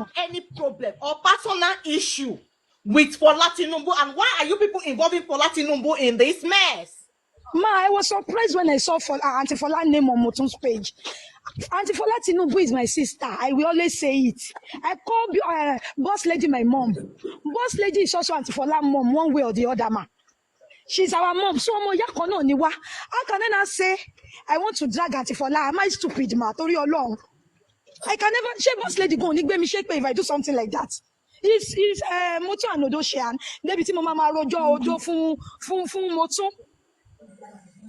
have any problem or personal issue with Fola Tinubu? And why are you people involving Fola Tinubu in this mess? Ma, I was surprised when I saw Auntie Fola name on Motun's page. Auntie Fola Tinubu is my sister. I will always say it. I call Boss Lady my mom. Boss Lady is also Auntie Fola mom, one way or the other, ma. She's our mom. So ọmọ ìyá kan náà ni wá. How can I now say I want to drag Auntie Fola? Am I stupid, ma? Torí Ọlọ́run. I can never. Ṣé Boss Lady gan ò ní gbé mi ṣépè if I do something like that? Is Motun and Odo ṣe débi tí mo máa máa rojọ́ Odo fún Motun?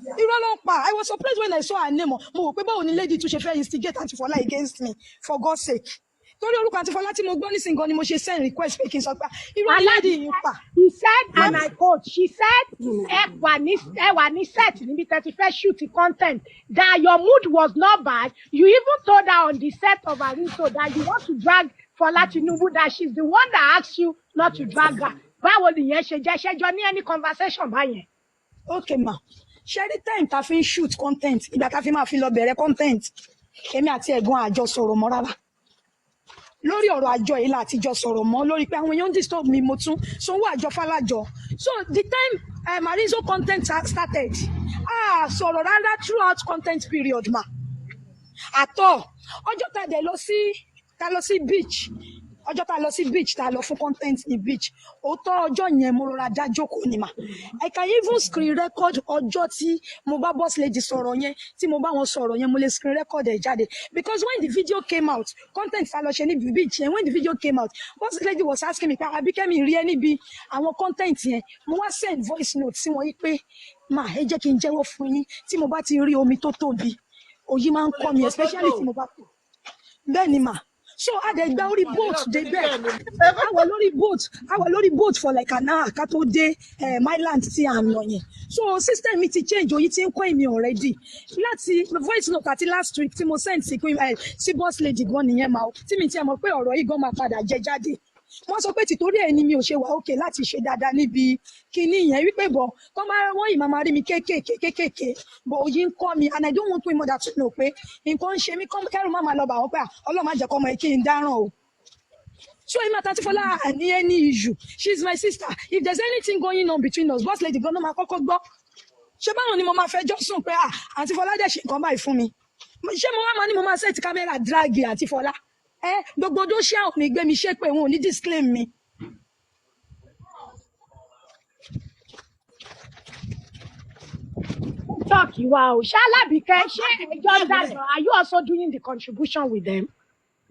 Irọ́ ló ń pa. I was surprised when I saw her name. Mo wò pé báwo ni lady tún ṣe fẹ́ instigate Aunty Fola against me, for God's sake? Torí orúkọ Aunty Fola tí mo gbọ́ nísìnyí gan ni mo ṣe send request pé kí n sọ pé irọ́ ni lady yìí ń pa. He said, and I quote, she said, ẹ wà ní set níbi tẹ́ ti fẹ́ shoot the content, that your mood was not bad. You even told her on the set of Arinto that you want to drag Fola Tinubu, that she's the one that asked you not to drag her. Báwo nìyẹn ṣe jẹ́? Ṣẹ́jọ́ ní any conversation báyẹn? Okay, ma. Ṣe rí time ta fi ń shoot content, ìgbà ta fi máa fi lọ bẹ̀rẹ̀ content, èmi àti ẹ̀gbọ́n àjọ sọ̀rọ̀ mọ́ rárá lórí ọ̀rọ̀ àjọ yìí láti jọ sọ̀rọ̀ mọ́, lórí pé àwọn èèyàn ń disturb mi. Mo tún sanwó àjọ fálájọ. So the time Arinzo content started, ah, sọ̀rọ̀ rárá throughout content period, ma, àtọ̀. Ọjọ́ tá a dẹ̀ lọ sí, tá lọ sí beach, ọjọ́ tá a lọ sí beach, tá a lọ fún content ní beach, òótọ́ ọjọ́ yẹn mo rọra dá jókòó ni, mà. I can even screen record ọjọ́ tí mo bá Boss Lady sọ̀rọ̀ yẹn, tí mo bá wọn sọ̀rọ̀ yẹn. Mo lè screen record ẹ̀ jáde, because when the video came out, content tá a lọ ṣe ní beach yẹn, when the video came out, Boss Lady was asking me pé, "Àbíkẹ́, mi rí ẹ níbi àwọn content yẹn." Mo wá send voice note sí wọn yìí pé, "Mà, ẹ jẹ́ kí n jẹ́wọ́ fún yín, tí mo bá ti rí omi tó tóbi, òyì máa ń kọ́ mi, especially tí mo bá bẹ́ẹ̀ ni, mà." So a dẹ̀ gba orí boat débẹ̀. A wà lórí boat, a wà lórí boat for like an hour ká tó dé mainland tí à ń lọ yẹn. So system mi ti change, òyì ti ń kọ́ èmi already. Láti voice note àti last week tí mo send sí queen, sí Boss Lady gan nìyẹn, ma o, tí mi ti ẹ̀ mọ̀ pé ọ̀rọ̀ yìí gan máa padà jẹ jáde. Wọ́n sọ pé tìtorí ẹ̀ ni mi ò ṣe wà òkè láti ṣe dáadáa níbi kinní yẹn, wípé bọ̀ tó máa wọ́n yìí máa rí mi kéékèèké kéékèèké bọ̀, òyì ń kọ́ mi, and I don't want Queen Mother to know pé nǹkan ń ṣe mí, kẹ́rù má máa lọ bà wọ́n pé, "Ah, Ọlọ́run má jẹ́ kọ́ ọmọ yìí kí n dáràn o." So èmi àti Aunty Fola ní any issue. She is my sister. If there's anything going on between us, Boss Lady gan ló máa kọ́kọ́ gbọ́. Ṣé báwọn ni mo máa fẹjọ́ sùn pé, "Ah, Aunty Fola dẹ̀ ṣe nǹkan báyìí fún mi"? Ṣé mo wá máa ní mo máa set camera drag Aunty Fola? Ẹ gbogbo tó ṣé àwọn ò ní gbé mi ṣépè, wọn ò ní disclaim mi. Talk wa o. Ṣé Alábìkẹ́, ṣé ẹjọ́ ń dàgbà? Are you also doing the contribution with them?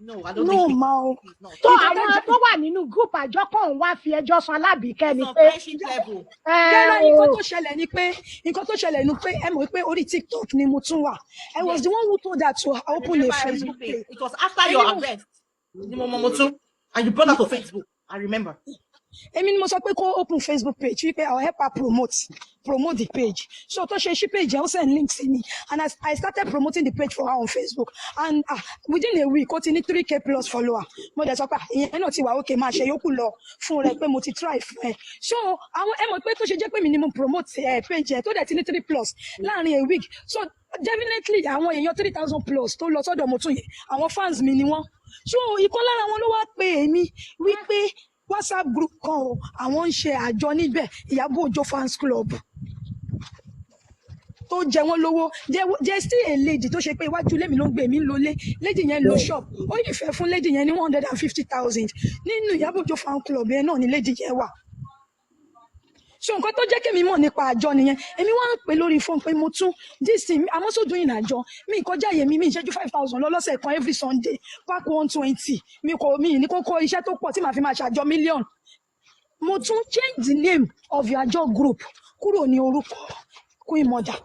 No, I don't No, think ma o. he's not. Tó Nǹkan àwọn tó tó wà nínú group àjọ kan ń wá fi ẹjọ́ sun Alábìkẹ́ It's ni on pé friendship level. ẹ Kẹ́rẹ́, nǹkan o tó ṣẹlẹ̀ ni pé, nǹkan tó ṣẹlẹ̀ ni pé, ẹ mọ̀ pé orí TikTok ni mo tún wà. I was the one who told her to I open a remember Facebook everything. page. It was after your Èmi mo arrest. Ni mo mọ Motun, and you brought her to Facebook. I remember. Èmi ni mo sọ pé kó open Facebook page, wípé I will help her promote the page. So tó ṣe ṣí page yẹn, ó send link sí mi, and I started promoting the page for her on Facebook, and ah, within a week ó ti ní 3K plus follower. Mo dẹ̀ sọ pé, "Ah, ìyẹn náà ti wà okay, máa ṣe yókù lọ fún rẹ pé mo ti try fún ẹ." So àwọn ẹ mọ̀ pé tó ṣe jẹ́ pé mi ni mo promote ẹ page ẹ, tó dẹ̀ ti ní three plus láàrin a week, so definitely àwọn èèyàn 3,000 plus tó lọ sọ́dọ̀ mo tún yẹn, àwọn fans mi ni wọ́n. So ìkan lára wọn ló wá pè èmi wípé WhatsApp group kan o, àwọn ń ṣe àjọ níbẹ̀, Ìyábọ̀ Òjó fans club tó jẹ wọ́n lówó. There is still a lady tó ṣe pé iwájú ilé mi ló ń gbé, mi ń lọlé lady yẹn, lo shop. Ó yìí fẹ́ fún lady yẹn ní 150,000. Nínú Ìyábọ̀ Òjó fan club yẹn náà ni lady yẹn wà. So nǹkan tó jẹ́ kémi mọ̀ nípa àjọ nìyẹn. Èmi wá ń pè lórí fóònù pé, "Mo tún, this thing, I'm also doing àjọ mi kọjá yèmí mi ìṣẹ́jú 5,000 lọ lọ́sẹ̀ kan every Sunday, pack 120. Mi kò mi ní kókó iṣẹ́ tó pọ̀ tí màá fi máa ṣàjọ mílíọ̀nù." Mo tún change the name of your àjọ group kúrò ní orúkọ Queen Mother.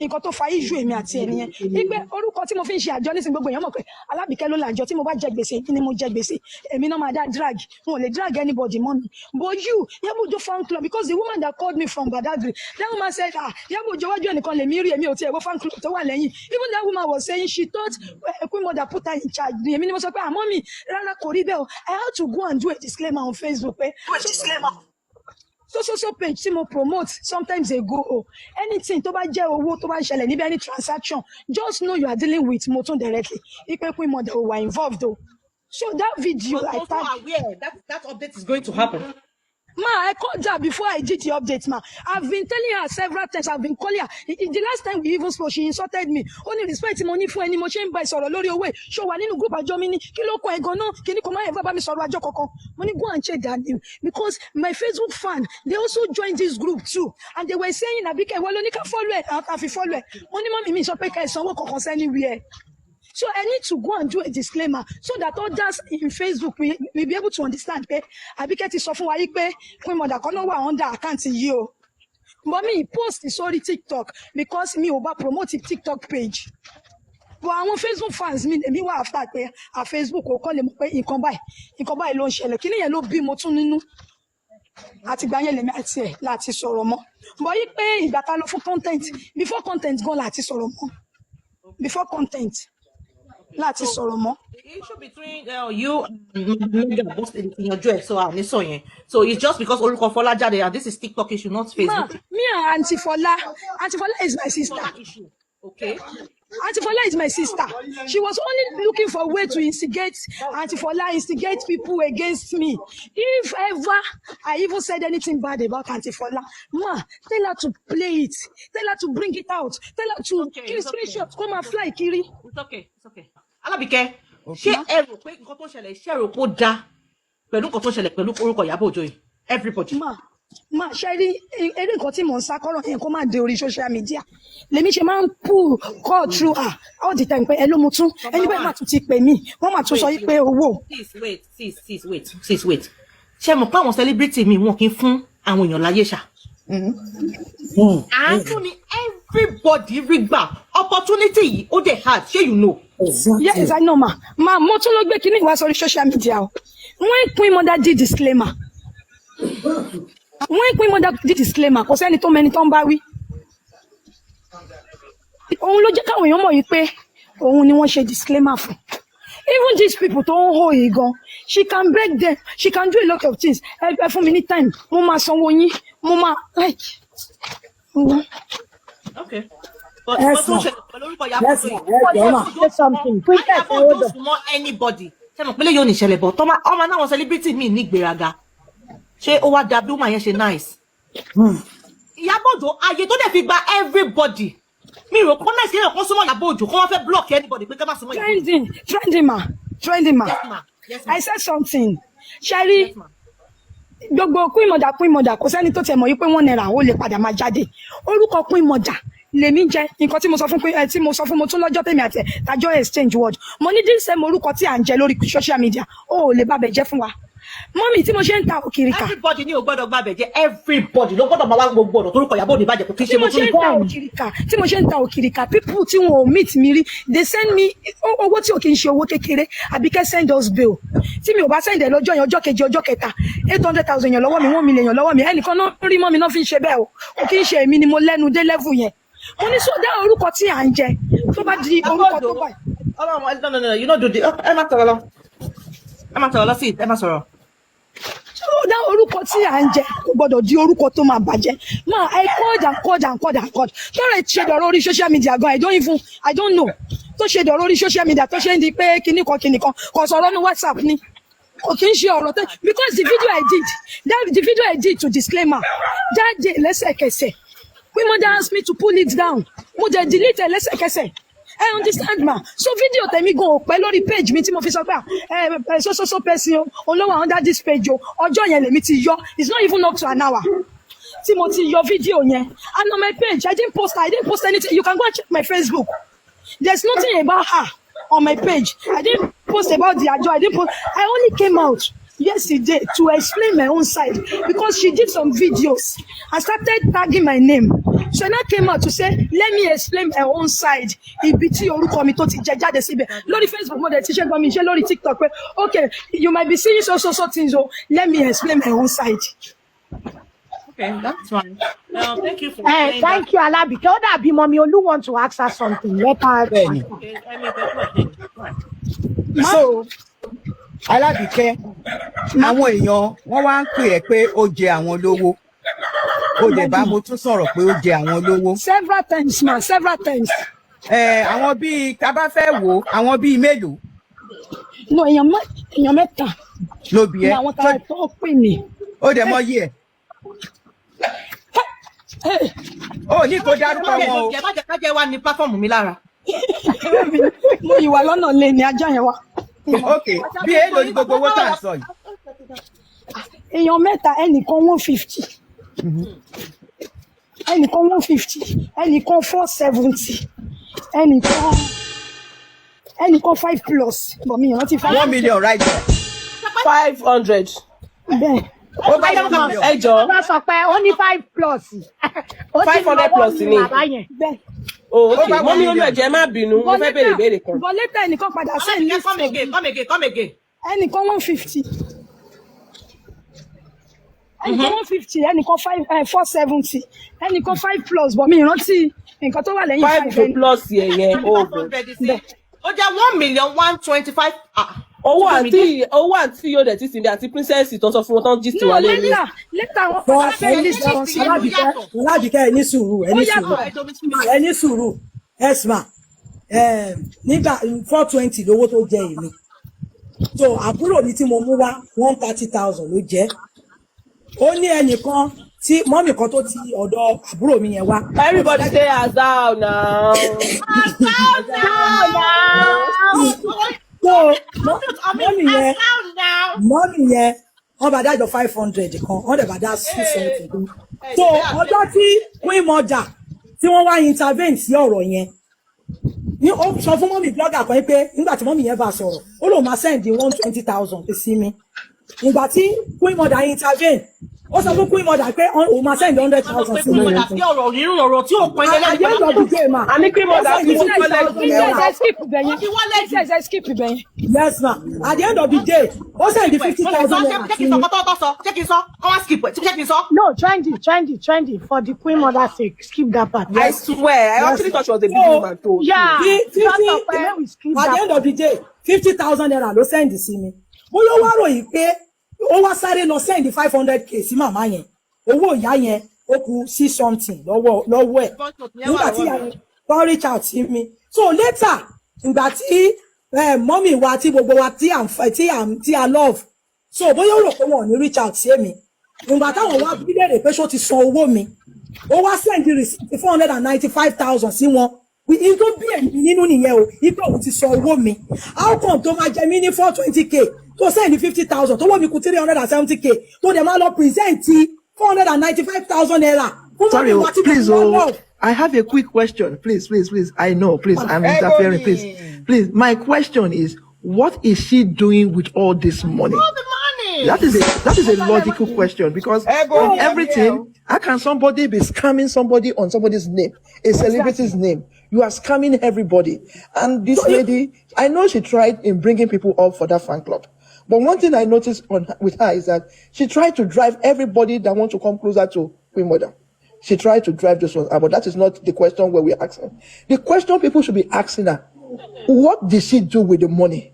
Nǹkan tó fa issue èmi àti ẹ̀ nìyẹn, wípé orúkọ tí mo fi ń ṣe àjọ nísìnyí, gbogbo èèyàn mọ̀ pé Alábìkẹ́ ló làjọ. Tí mo bá jẹ gbèsè, kí ni mo jẹ gbèsè, èmi náà máa dá drag. Wọn ò lè drag anybody mọ́ mi. But you, Ìyábọ̀ Òjó fan club, because the woman that called me from Badagry, that woman said, "Ah, Ìyábọ̀ Òjó wájú ẹnìkan lèmi rí, èmi ò tiẹ̀ wọ fan club tó wà lẹ́yìn." Even that woman was saying she thought Queen Mother put her in charge ni. Èmi ni mo sọ pé, àmọ́ mi rárá, kò rí bẹ́ẹ̀ o. I had to go and do a disclaimer on Facebook pé so so so page tí mo promote sometimes ago o, anything tó bá jẹ́ owó tó bá ń ṣẹlẹ̀ níbi, any transaction, just know you are dealing with Motun directly, ipe Queen Mother ò wà involved o. So that video Was I also tag aware that that update is going to happen. Ma, I called her before I did the update, ma. I've been telling her several times. I've been calling her. The last time we even spoke, she insulted me. Ó ní respect mo ní fún ẹni mo ṣe ń bá ẹ sọ̀rọ̀ lórí owó ẹ̀. Ṣé o wà nínú group àjọ mi ní? Kí ló kọ ẹ gan-an? Kí ni kò máa ever bá mi sọ̀rọ̀ àjọ kankan? Mo ní go and check that name because my Facebook fan, they also joined this group too. And they were saying, Àbíkẹ́, ìwọ ló ní ká follow ẹ̀, àfi follow ẹ̀. Mo ní mummy mi sọ pé ká ẹ sanwó kankan sí anywhere. So I need to go and do a disclaimer so that others in Facebook will be able to understand pé Àbíkẹ́ ti sọ fún wa yí pé Queen Mother kan ló wà under account yìí o. But mi post sórí TikTok because mi ò bá promote TikTok page. But àwọn Facebook fans mi lèmi wà after pé à Facebook ò kọ́ lè mọ̀ pé nǹkan báyìí ló ń ṣẹlẹ̀. Kí nìyẹn ló bí mo tún nínú? Àtìgbà yẹn lèmi àti ẹ̀ láti sọ̀rọ̀ mọ́. But yí pé ìgbà tá a lọ fún content, before content gan láti sọ̀rọ̀ mọ́. Before content láti So sọ̀rọ̀ mọ́. the issue between you and Mega boss lady ti yanjú ẹ̀, so à ní sọ yẹn. So it's just because orúkọ Fọlá jáde and this is TikTok issue, not Ma, Facebook. me and Auntie Fola, Auntie Fola is my sister. Fola issue. Okay. Auntie Fola is my sister. She was only looking for a way to instigate Auntie Fola, instigate people against me. If ever I even said anything bad about Auntie Fola, ma, tell her to play it. Tell her to bring it out. Tell her to Okay, kill it's okay. screenshot, come and fly kiri. It's okay. It's okay. Alábìkẹ́, ṣé Ma, ẹ rò pé nǹkan tó ṣẹlẹ̀, ṣé ẹ rò pé ó dáa pẹ̀lú nǹkan tó ṣẹlẹ̀ pẹ̀lú orúkọ Ìyábọ̀ Òjó yìí? Everybody. Ma, ṣe rí eré nǹkan tí mò ń sá kọ́rọ̀ yẹn kó má dé orí social media. Lèmi ṣe máa ń pull call through her all the time pé ẹ ló mu tún ẹni Number bẹ́ẹ̀ má one, tún ti pè mí, wọ́n máa tún sọ wait, yí pé owó. Sis, wait, sis, sis, wait, sis, wait. Ṣé mọ̀ pé àwọn celebrity mi wọn kì í fún àwọn èèyàn láyé ṣá? Àánú ni everybody rí gbà. Opportunity yìí ó dẹ̀ hard, ṣé you know? Yes, Exactly. I know, ma. Ma, mo tún ló gbé kíní ìwá sórí social media o. When Queen Mother did disclaimer, when Queen Mother did disclaimer, kò sẹ́ni tó mẹni tó ń bá wí. Òun ló jẹ́ káwọn èèyàn mọ̀ yìí pé òun ni wọ́n ṣe disclaimer fún. Even these people tó ń hó yìí gan, she can break them, she can do a lot of things. Ẹ fún mi ní time, mo máa sanwó yín, mo máa like. Okay. But Yes, nǹkan tó ma. ṣẹlẹ̀ pẹ̀lú orúkọ Ìyábọ̀ Yes, Òjó ma. yìí. Ẹ jọ̀ọ́ ma. Ìyábọ̀ Òjó Say something. Princess, Ìyábọ̀ hold Òjó on. súnmọ́ anybody. Ṣé mọ̀ pé lè yóò ní ìṣẹ̀lẹ̀ bọ̀? Tọ́mọ ọmọ náà àwọn celebrity míì ní ìgbéraga. Ṣé ó wá da bí woman yẹn ṣe nice? Ìyábọ̀ Òjó ààyè tó dẹ̀ fi gba everybody. Mi rò pé nice kéèyàn kan súnmọ́ Ìyábọ̀ Òjó kó wọ́n fẹ́ block anybody pé ká má súnmọ́ Ìyábọ̀ Òjó. Trending, trending ma, trending ma. Yes ma, yes ma, I said something. Ṣẹ́rí yes ma. Gbogbo Queen Mother, Queen Mother, kò sẹ́ni tó tiẹ̀ mọ̀ yí pé ₦1 ó lè padà máa jáde. Orúkọ Queen Mother lèmi jẹ́. Nǹkan tí mo sọ fún Queen ẹ tí mo sọ fún mo tún lọ́jọ́ tèmi àti ẹ̀ tájọ́ exchange word, mo ní this same orúkọ tí à ń jẹ lórí social media, ó ò lè bàbẹ̀ jẹ́ fún wa, mummy, tí mo ṣe ń ta òkìrìkà. Everybody ní o gbọ́dọ̀ gbàbẹ̀ jẹ́, everybody ló gbọ́dọ̀ máa wá gbogbo ọ̀nà torúkọ Ìyábọ̀ Òjó ìbàjẹ́ kò kí Tí ṣe mo mo tún ṣe ń ta òkìrìkà, tí mo ṣe ń ta òkìrìkà, people tí wọn ò meet mi rí, they send me owó tí ò kì í ṣe owó kékeré. Àbíkẹ́ send us bill, tí mi ò bá send ẹ lọ́jọ́ yẹn, ọjọ́ kejì, ọjọ́ kẹta, 800,000 yẹn lọ́wọ́ mi, 1 million yẹn lọ́wọ́ mi. Ẹnìkan náà rí mọ́ mi náà fi ń ṣe bẹ́ẹ̀ o, kò kí ń ṣe èmi ni mo lẹ́nu dé level yẹn. Mo ní sódà orúkọ tí à ń jẹ tó bá di orúkọ tó báyìí. Ọlọ́run, no, no, no, you no do the, ẹ má sọ̀rọ̀ lọ, ẹ má sọ̀rọ̀ lọ sí, ẹ má sọ̀rọ̀. Ó dá orúkọ tí à ń jẹ kò gbọdọ̀ di orúkọ tó máa bàjẹ́. Ma, I called and called and called and called. Tọ́rọ̀ ṣe dọ̀rọ̀ orí social media gan, I don't even, I don't know, tó ṣe dọ̀rọ̀ orí social media, tó ṣe ń di pé kinní kan kinní kan kò sọ̀rọ̀ ní WhatsApp ni, kò kí ń ṣe ọ̀rọ̀ tó, because the video I did, that the video I did to disclaimer that day, lẹ́sẹ̀kẹsẹ̀ Queen Mother asked me to pull it down. Mo dẹ̀ delete ẹ̀ lẹ́sẹ̀kẹsẹ̀. I understand, ma. So video tèmi gan ò pẹ́ lórí page mi tí mo fi sọ pé ẹ ẹ so so so person o, olówó under this page o. Ọjọ́ yẹn lèmi ti yọ. It's not even up to an hour tí mo ti yọ video yẹn. And on my page, I didn't post anything. You can go and check my Facebook. There's nothing about her on my page. I didn't post about the àjọ. I didn't post. I only came out yesterday to explain my own side because she did some videos and started tagging my name. So I now came out to say, let me explain my own side, ibi tí orúkọ mi tó ti jẹ jáde síbẹ̀ lórí Facebook. Mo dẹ̀ ti ṣe gbọ́n mi ṣe lórí TikTok pé okay, you might be seeing so so so things o, let me explain my own side. Okay, that's fine. Thank you for Eh, saying that. thank you, Alabike. Ó dàbí mummy Olú want to ask her something. Let her. Bẹ́ẹ̀ni. Okay, I mean, go ahead. Go ahead. So Alábìkẹ́, àwọn èèyàn wọ́n wá ń pè ẹ́ pé ó jẹ àwọn lówó, ó dẹ̀ bá mo tún sọ̀rọ̀ pé ó jẹ àwọn lówó. Several times, ma, several times. Ẹ àwọn bíi tá a bá fẹ́ wò ó, àwọn bíi mélòó? No, èèyàn má Èèyàn mẹ́ta Ló bí ni ẹ àwọn tá tó pè mí. Ó dẹ̀ mọ yí ẹ̀, ó ní kó dárúkọ wọn o. Ẹ má jẹ́ ká jẹ́ wá ní platform mi lára. Mo yìí wà lọ́nà lé ní ajá yẹn wá. Ok, bí èèlò ní gbogbo owó tá à ń sọ yìí? Èèyàn mẹ́ta, ẹnìkan 150, ẹnìkan 150, ẹnìkan 470, ẹnìkan five plus, but mi ò rántí five. 1 million right there. 500. Bẹ́ẹ̀. Over 1 million. Ẹ jọ. Wọ́n sọ pé ó ní five plus. Ó ti 500 lọ plus one ni. bàbá yẹn. Bẹ́ẹ̀. Oh, ok. Over one Mummy Olú, million. ẹ̀jẹ̀, má bínú, mo fẹ́ béèrè ìbéèrè kan. But later ẹnìkan padà send list. Come again, come again, come again. Ẹnìkan 150, ẹnìkan 150, ẹnìkan five 470, ẹnìkan five plus, but mi ò rántí nǹkan tó wà lẹ́yìn Five five to ẹni. plus yẹn, oh God. Ó jẹ́ 1,000,125. Ah, Owó àǹtí yóò dẹ̀ ti sinmi àti princess tó ń sọ fún wọn tó ń gist No, wà lórí. later wọ́n Bọ́ padà send list kan sí. Alábìkẹ́, Alábìkẹ́, ẹ ní sùúrù, ẹ ní Ó yàtọ̀. sùúrù, ẹ ní sùúrù. Esma, nígbà 420 lówó tó jẹ èmi, so àbúrò mi tí mo mú wá, 130,000 ló jẹ́. Ó ní ẹnìkan tí mummy kan tó ti ọ̀dọ̀ àbúrò mi yẹn wá. Everybody say azao now. So mummy yẹn, wọ́n bá dájọ́ 500 kan, wọ́n dẹ̀ bá dá six something kan. So ọjọ́ tí queen mother tí wọ́n wá intervene sí ọ̀rọ̀ yẹn ní, ó sọ fún mummy blogger kan pé nígbà tí mummy yẹn bá sọ̀rọ̀, ó lóun máa send 120,000 sí mi. Ìgbà tí queen mother intervene, ó sọ fún queen mother pé òun máa send 100,000 sí mi. Sí ọ̀rọ̀ rírùn, ọ̀rọ̀ tí ò pọn ilé. At the end of the day, ma, Àní queen mother ó send fi wọ́n kọ́lẹ̀. Princess, ẹ skip ibẹ̀ yẹn. Ó ti wọlé jù. Princess, ẹ skip ibẹ̀ yẹn. Yes ma, at the end of the day, ó send 50,000 naira Ṣé sí kí n sọ mi. kọ́tọ́ tó sọ? Ṣé kí n sọ? Kọ́ wá skip ẹ̀, ṣé kí n sọ? No, trendy, trendy, trendy. For the queen mother sake, skip that part. I swear, I actually thought she was a big woman too. Yeah. Fifty Just pé we skip at the that end of the day, 50,000 naira ló send sí mi. Bóyá ó wá ròyìn pé ó wá sáré lọ send 500K sí màmá yẹn, owó ìyá yẹn ó kù six something lọ́wọ́ ẹ̀. Nígbà tí ìyá yẹn tó reach out sí mi, so later, ìgbà tí mummy wa tí gbogbo wa tí à ń fẹ́, tí à love, so bóyá ó rò pé wọn ò ní reach out sí mi, ìgbà táwọn wá bí léèrè pé ṣó ti san owó mi, ó wá send receipt 495,000 sí wọn. In tó bí ẹ̀mí nínú nìyẹn o, ipe òun ti san owó mi. How come tó máa jẹ mí ní 420K, tó send 50,000, tó wọ́ mi kù 370K, tó dẹ̀ máa lọ present 495,000 naira fún Sorry, mummy wa tí please. mo Oh, love? I have a quick question. Please, please, please. I know, please, I'm interfering. Please, Ebony. please. My question is, what is she doing with all this money? All the money. That is a logical question because Ebony, with everything, how can somebody be scamming somebody on somebody's name, a celebrity's name? You are scamming everybody. And this lady, I know she tried in bringing people up for that fan club. But one thing I noticed with her is that she tried to drive everybody that wants to come closer to Queen Mother. She tried to drive this one out, but that is not the question where we're asking. The question people should be asking her, what did she do with the money?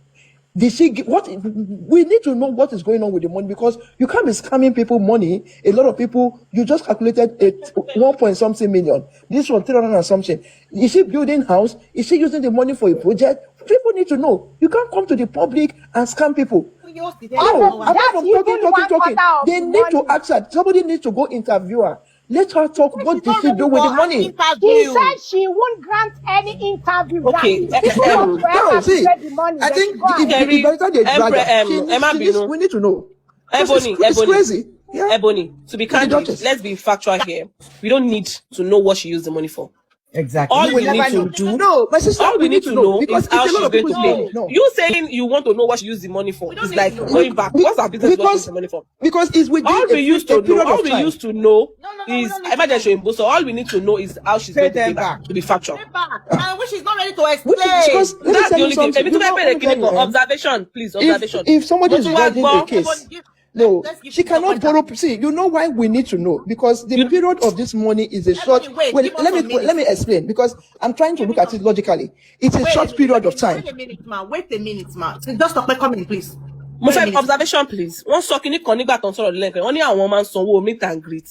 Did she get, what we need to know what is going on with the money, because you can't be scamming people money. A lot of people, you just calculated it one point something million. This one 300 and something. Is she building house? Is she using the money for a project? People need to know. You can't come to the public and scam people. No, apart That's from talking, even talking, one talking, quarter of they the need to money. ask her. Somebody needs to go interview her. Let her talk. What She's did not she ready do with for the an money? She interview. said she won't grant any interview. That Okay, if people want to help No, her to see, get the money, I they should think go if, ahead. if by the time they drag Emperor, her, she ẹ má needs, she needs, bínú. we need to know. Because Ebony, it's Ebony, crazy. Yeah. Ebony, to be With the candid, Duchess. let's be factual here. We don't need to know what she used the money for. Exactly. All We we will need never to know. do, No, my sister, all we we need need to to know know because is how it's a lot she's of going to people's pay. money. No. You saying you want to know what she used the money for We don't is need like to know. going back. What's our business what she used Because the money for? because it's within All we used a to know, period all of we time. used to know No, we is don't need to emergency know. Oyinbo. So all we need to know is how she's Pay going to pay them back. back. To be factual. Pay back. And which she's not ready to Which is explain. because let me That's tell the you only thing. something. Èmi You tún fẹ́ know, bẹ̀rẹ̀ let me kíní tell you, kan eh, observation, please, if observation. if somebody Mo is tún wá judging a gbọ́. case, Ebony, give, no, let's give she cannot Dr. borrow. See, you know why we need to know, because the You period of this money is a short. Ebony, wait, Well, give us let some me let minutes. me explain, because I'm trying to Give look me at some. it logically. It's a Wait a short minute, period of time. wait a minute, ma. Wait a minute, ma. Just stop coming, please. Mo Wait a fẹ́ minute. observation, please. Wọ́n sọ kinní kan nígbà tó ń sọ̀rọ̀ lẹ́ẹ̀kan. Wọ́n ní àwọn máa ń sanwó meet and greet.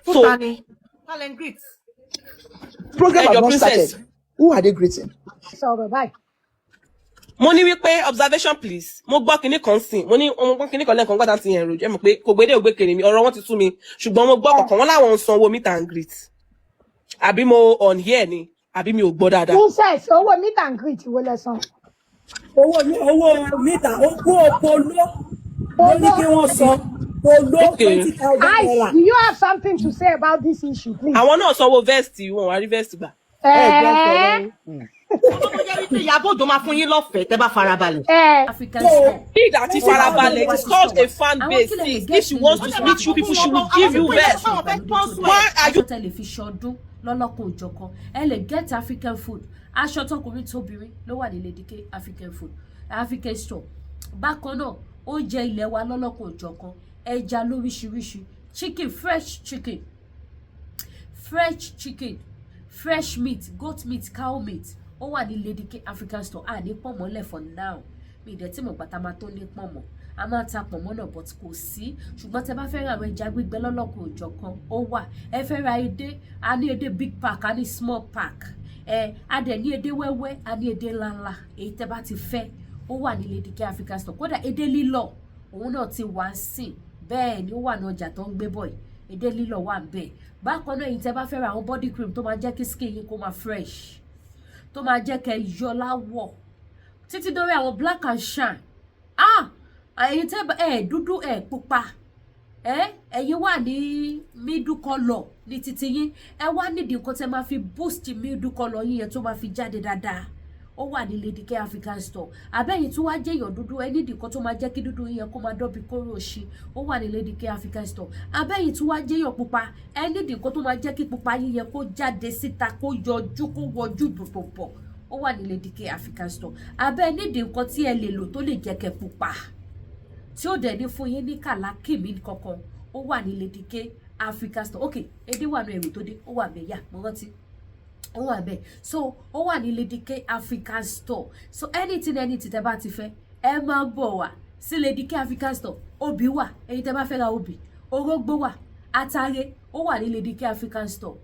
Fún So ta ni? Talent greet. Program ẹ has jọ̀ọ́, not princess. started. Who are they greeting? Sọ̀rọ̀ báyìí. Mo ní wípé, observation please. Mo gbọ́ kinní kan sìn, mo ní mo gbọ́ kinní kan lẹ́ẹ̀kan gbọ́dọ̀ ti yẹn rojú ẹ mọ̀ pé kò gbédè ògbé kiri mi, ọ̀rọ̀ wọn ti sú mi, ṣùgbọ́n mo gbọ́ kọ̀ọ̀kan wọn láwọn ń sanwó meet and greet. Àbí mo on here ni, àbí mi ò gbọ́ dáadáa? Princess, owó meet and greet wo lẹ san? Owó mítà, owó polo ló ní kí wọ́n san polo 20,000 Ice, naira. do you have something to say about this issue, please? Àwọn náà sanwó vest, wọn wá rí vest gbà. Ẹ gbọ́ sọ̀rọ̀ Eh, yín. Tó jẹ́ wípé Ìyábọ̀ Òjó máa fún yín lọ́fẹ̀ẹ́ tẹ́ bá farabalẹ̀. Eh, African So store. Need àti Ó wà ní farabalẹ̀. It is called a fan àwọn base. kílẹ̀ lè Sis, get if she wants nínú to meet you people, she will give you vest. Àwọn fẹ́ sponsor ẹ̀. Why are you Aṣọ tẹ́ lè fi ṣọdún lọ́lọ́kan òjọ̀kan, ẹ lè get African food. Aṣọ tọkùnrin tóbìnrin ló wà ní Lady K African food, African store. Bákan náà, oúnjẹ ilẹ̀ wa lọ́lọ́kan òjọ̀kan, ẹja lóríṣiríṣi, chicken, fresh chicken, fresh chicken, fresh meat, goat meat, cow meat, ó wà ní Lady K African store. À ní pọ̀nmọ́lẹ̀ for now, mi ìdẹ̀ tí mo gbà tá a máa tó ní pọ̀nmọ́. A máa ta pọ̀nmọ́ náà, but kò sí. Ṣùgbọ́n tẹ bá fẹ́ ra àwọn ẹja gbígbẹ lọ́lọ́kan òjọ̀kan, ó wà. Ẹ fẹ́ ra edé, a ní edé big pack, a ní small pack, ẹ a dẹ̀ ní edé wẹ́wẹ́, a ní edé ńláńlá. Èyí tẹ bá ti fẹ́, ó wà ní Lady K African store. Kódà edé lílọ̀, òun náà ti wà ń sìn. Bẹ́ẹ̀ ni, ó wà ní ọjà tó ń gbé bọ̀ yìí. Edé lílọ̀ wà ń bẹ̀. Bákan náà, èyí tẹ bá fẹ́ ra àwọn body cream tó máa jẹ́ kí skin yín kó máa fresh, tó máa jẹ́ kẹ́ yọ láwọ̀, títí dórí àwọn black and shine. Ah, ẹ̀yin tẹ́ ẹ dúdú, ẹ pupa, ẹ ẹ̀yin wà ní middle colour ní títí yín, ẹ wá nídìí nǹkan tẹ́ máa fi boost middle colour yín yẹn tó máa fi jáde dáadáa, ó wà ní Lady K African store. Àbẹ́yìn tó wá jẹ́ èèyàn dúdú, ẹ nídìí nǹkan tó máa jẹ́ kí dúdú yín yẹn kó máa dọ́bi kóró òṣì, ó wà ní Lady K African store. Àbẹ́yìn tó wá jẹ́ èèyàn pupa, ẹ nídìí nǹkan tó máa jẹ́ kí pupa yín yẹn kó jáde síta, kó yọjú, kó wọjú bòbòbò, ó wà ní Lady K African store. Abẹ́ nídìí nǹkan tí ẹ lè lò tó lè jẹ́ kẹ́ pupa, tí ó dẹ̀ ní fún yín ní kàlákìmí kankan, ó wà ní Lady K African store. Ok, edé wà ní ẹrù tó dé, ó wà bẹ́ẹ̀ yà, mo rántí, ó wà bẹ́ẹ̀. So ó wà ní Lady K African store. So anything, anything tẹ́ bá ti fẹ́, ẹ máa bọ̀ wá sí Lady K African store. Obì wà, èyí tẹ́ bá fẹ́ ra obì, orógbó wà, atare ó wà ní Lady K African store,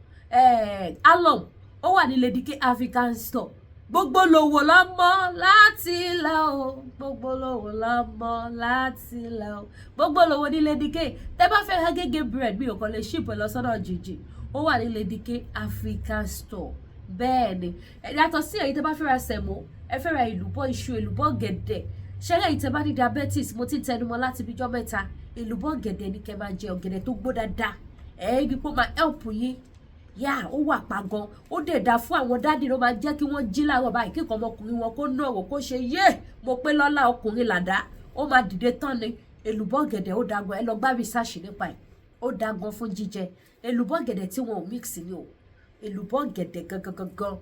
alum ó wà ní Lady K African store. Gbogbo lòwò lọ́mọ láti ilẹ̀ o, gbogbo lòwò lọ́mọ láti ilẹ̀ o, gbogbo lòwò ní Lady K. Tẹ́ bá fẹ́ ra gègé bread, mi ò kàn lè ship ẹ lọ sọ́nà jìnjìn, ó wà ní Lady K African store. Bẹ́ẹ̀ ni, yàtọ̀ sí èyí, tẹ́ bá fẹ́ ra semo, ẹ fẹ́ ra èlùbọ́ iṣu, èlùbọ́ gẹ̀dẹ̀, ṣẹlẹ̀ yìí, tẹ́ bá ní diabetes, mo ti ń tẹnumọ́ láti bíjọ́ mẹ́ta, èlùbọ́ gẹ̀dẹ̀ ní kẹ́ máa jẹ, ọ̀gẹ̀dẹ̀ tó gbó dáadáa. Ẹ̀ ẹ́ pé ó máa help yín yá. Ó wà pa gan, ó dẹ̀ da fún àwọn daddy, ló máa jẹ́ kí wọ́n jí láàárọ̀ báyìí, kí nǹkan ọmọkùnrin wọn kó nàró, kó ṣe yé mo pé lọ́lá ọkùnrin làdá, ó máa dìde tán ni. Èlùbọ́ gẹ̀dẹ̀ ó da gan, ẹ lọ gbá research nípa ẹ̀, ó da gan fún jíjẹ. Èlùbọ́ gẹ̀dẹ̀ tí wọn ò mix ni o, èlùbọ́ gẹ̀dẹ̀ gangan gangan,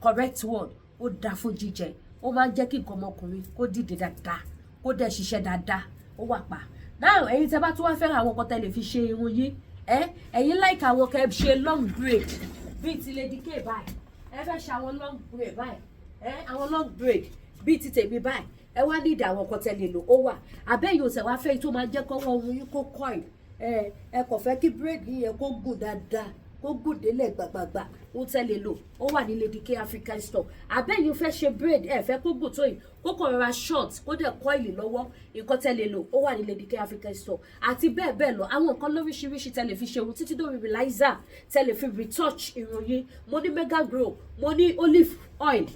correct one, ó da fún jíjẹ. Ó máa ń jẹ́ kí nǹkan ọmọkùnrin kó dìde dáadáa, kó dẹ̀ ṣiṣẹ́ dáadáa. Ó wà pa. Now, ẹ̀yin tẹ́ bá tún wá fẹ́ràn àwọn nǹkan tẹ́ lè fi ṣe irun yín, ẹ ẹ̀yin like àwọn kẹ́ ṣe long braid bíi ti Lady K báyìí, ẹ fẹ́ ṣe àwọn long braid báyìí, ẹ àwọn long braid bíi ti tèmi báyìí, ẹ wá ní ìdá àwọn nǹkan tẹ́ lè lò, ó wà. Àbẹ́yìn òsè wá fẹ́ tó máa jẹ́ kọ́wọ́ ohun yín kó coil, ẹ kò fẹ́ kí braid yín yẹn kó gùn dáadáa, kó gùn délẹ̀ gbàgbàgbà, ó tẹ́ lè lò, ó wà ní Lady K African store. Àbẹ́yìn fẹ́ ṣe braid, ẹ fẹ́ kó gùn tó yìí, kó kàn rọra short, kó dẹ̀ coil lọ́wọ́, nǹkan tẹ́ lè lò, ó wà ní Lady K African store, àti bẹ́ẹ̀ bẹ́ẹ̀ lọ. Àwọn nǹkan lóríṣiríṣi tẹ́ lè fi ṣe ohun, títí dórí relaxer tẹ́ lè fi retouch irun yín. Mo ní mega grow, mo ní olive oil,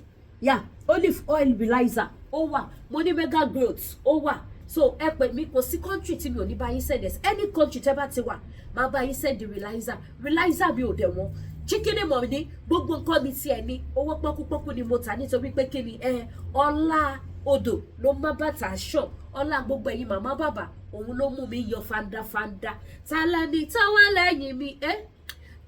yeah, olive oil relaxer ó wà, mo ní mega growth ó wà. So ẹ pè mí, kò sí country tí mi ò ní bá yín send ẹ. Any country tẹ́ bá ti wà, máa bá yín send relaxer. Relaxer mi ò dẹ̀ wọ́n, chicken mọ̀ ní gbogbo nǹkan mi tiẹ̀ ní owó pọ́kúpọ́kú ni mo tà, nítorí pé kí ni ẹ ọlá odò ló má bàtà aṣọ, ọlá gbogbo ẹ̀yin màmá bàbá, òun ló mú mi yọ fandafanda. Tálẹ́ni tó wà lẹ́yìn mi ẹ́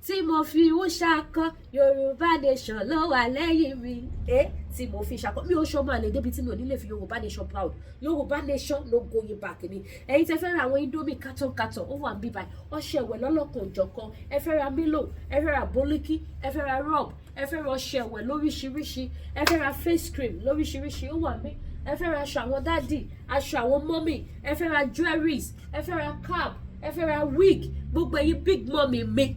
tí mo fi ń ṣakọ? Yorùbá nation ló wà lẹ́yìn mi ẹ́ tí mo fi ṣakọ. Mi ò ṣọmọ àlè débi tí mi ò ní lè fi Yorùbá nation proud. Yorùbá nation no going back ni. Ẹ̀yin tẹ́ fẹ́ ra àwọn Indomie carton carton, ó wà ń bí báyìí. Ọṣẹ ìwẹ̀ lọ́lọ́kan òjọ̀kan, ẹ fẹ́ ra Milo, ẹ fẹ́ ra bólíkì, ẹ fẹ́ ra Robb, ẹ fẹ́ ra ọṣẹ ìwẹ̀ lóríṣiríṣi, ẹ fẹ́ ra face cream lóríṣiríṣi, ó wà mí. Ẹ fẹ́ ra aṣọ àwọn daddy, aṣọ àwọn mummy, ẹ fẹ́ ra jewelries, ẹ fẹ́ ra cap, ẹ fẹ́ ra wig. Gbogbo ẹ̀yin big mummy mi,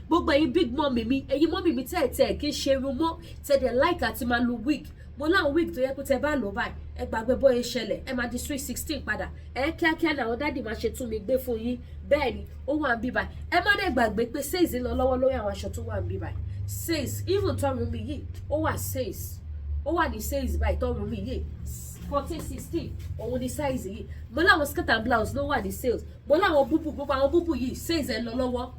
gbogbo ẹ̀yin big mummy mi, ẹ̀yin mummy mi tẹ́ ẹ̀ tẹ́ ẹ̀ kí n ṣe irun mọ́, tẹ́ dẹ̀ like àti máa lu wig, Mo láwọn wig tó yẹ pé tẹ bá lò báyìí, ẹ gbàgbé bóyá ṣẹlẹ̀, ẹ máa di sweet 16 padà. Ẹ kíákíá ni àwọn daddy máa ṣe tún mi gbé fún yín. Bẹ́ẹ̀ ni, ó wà ń bí báyìí. Ẹ má dẹ̀ gbàgbé pé sales ń lọ lọ́wọ́ lórí àwọn aṣọ tó wà ń bí báyìí. Sales, even tọrùn mi yìí, ó wà sales, ó wà ní sales báyìí. Tọrùn mi yìí, 14 16 òun ní size yìí. Mo láwọn skirt and blouse ló wà ní sales. Mo láwọn búbù, gbogbo àwọn búbù yìí, sales ẹ lọ lọ́wọ́.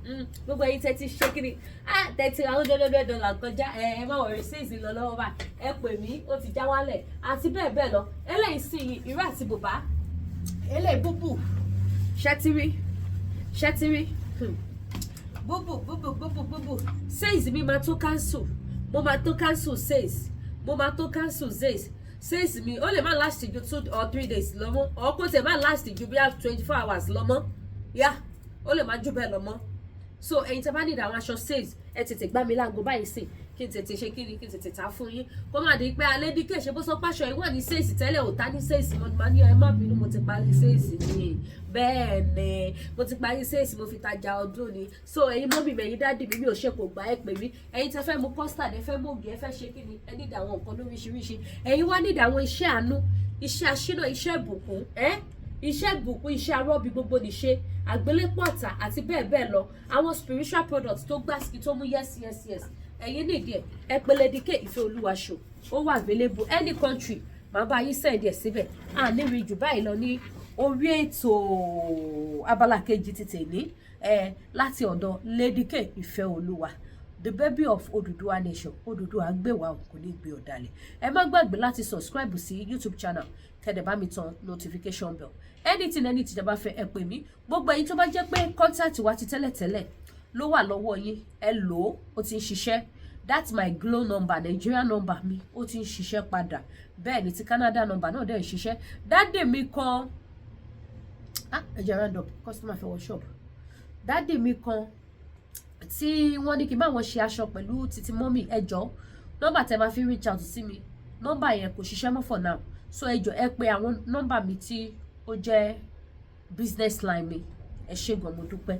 Gbogbo ẹ̀yin tẹ́ ti ṣe kiri, ah, tẹ́ ti ra $100 kọjá, ẹ má worry, sales lọ lọ́wọ́ báyìí. Ẹ pè mí, ó ti já wálẹ̀ àti bẹ́ẹ̀ bẹ́ẹ̀ lọ. Eléyìí sì yìí, ìró àti bùbá, eléyìí búbù, ṣẹ́tírí ṣẹ́tírí, búbù búbù búbù búbù. Sales mi máa tó cancel, mo máa tó cancel sales, mo máa tó cancel sales. Sales mi ó lè má last ju 2 or 3 days lọ mọ́, or kó tẹ̀ má last ju bí 24 hours lọ mọ́. Yá, ó lè má jù bẹ́ẹ̀ lọ mọ́. So ẹ̀yin tí a bá need àwọn aṣọ sales, ẹ tètè gbá mi láago báyìí sí, kí n tètè ṣe kíni, kí n tètè ta fún yín, kó má di pé alẹ́ díkẹ́ ṣe bó sọ pàṣọ ìwọ̀n ní sales tẹ́lẹ̀, ò ta ní sales mo. Máa ní ẹ má bínú, mo ti parí sales ni. Bẹ́ẹ̀ ni, mo ti parí sales, mo fi tajà ọdún ni. So ẹ̀yin mummy mi, ẹ̀yin daddy mi, mi ò ṣe kò gbà, ẹ pè mí. Ẹ̀yin tẹ́ fẹ́ mu custard, ẹ fẹ́ mú ògì, ẹ fẹ́ ṣe kíni, ẹ need àwọn nǹkan lóríṣiríṣi. Ẹ̀yin wá need àwọn iṣẹ́ àánú, iṣẹ́ aṣínà, iṣẹ́ ìbùkún, ẹ́ iṣẹ́ ìbùkún, iṣẹ́ arọ́bí, gbogbo nìṣe àgbélépọ̀tà àti bẹ́ẹ̀ bẹ́ẹ̀ lọ, àwọn spiritual products tó gbàsíkì, tó mú yes. Ẹ̀yin nídìí ẹ̀, ẹ pè Lady K Ìfẹ́ Olúwa show. Ó wà available any country, màá bá yín send ẹ̀ síbẹ̀. À ní rí jù báyìí lọ ní orí ètò abala kejì ti tèmi ẹ láti ọ̀dọ̀ Lady K Ìfẹ́ Olúwa, the baby of Odùduwà nation. Odùduwà gbé wa, kò ní gbé ọ̀dàlẹ̀. Ẹ má gbàgbé láti subscribe sí YouTube channel, kẹ́dẹ̀ bá mi tan notification bell. Anything, anything tẹ́ bá fẹ́, ẹ pè mí. Gbogbo ẹ̀yin tó bá jẹ́ pé contact wa ti tẹ́lẹ̀tẹ́lẹ̀ ló wà lọ́wọ́ yín, ẹ lò ó, ó ti ń ṣiṣẹ́. That's my Glo number, Nigeria number mi, ó ti ń ṣiṣẹ́ padà. Bẹ́ẹ̀ ni ti Canada number náà dẹ̀ ń ṣiṣẹ́. Daddy mi kan, ah, ẹ jẹ́ round up, customer fẹ́ wọ shop. Daddy mi kan tí wọ́n ní kí n bá wọn ṣe aṣọ pẹ̀lú títí mummy, ẹ jọ̀ọ́, nọ́mbà tẹ́ máa fi reach out sí mi, nọ́mbà yẹn kò ṣiṣẹ́ mọ́ for now. So ẹ jọ̀ọ́, ẹ pè àwọn nọ́mbà mi tí ó jẹ́ business line mi. Ẹ ṣé gan, mo dúpẹ́.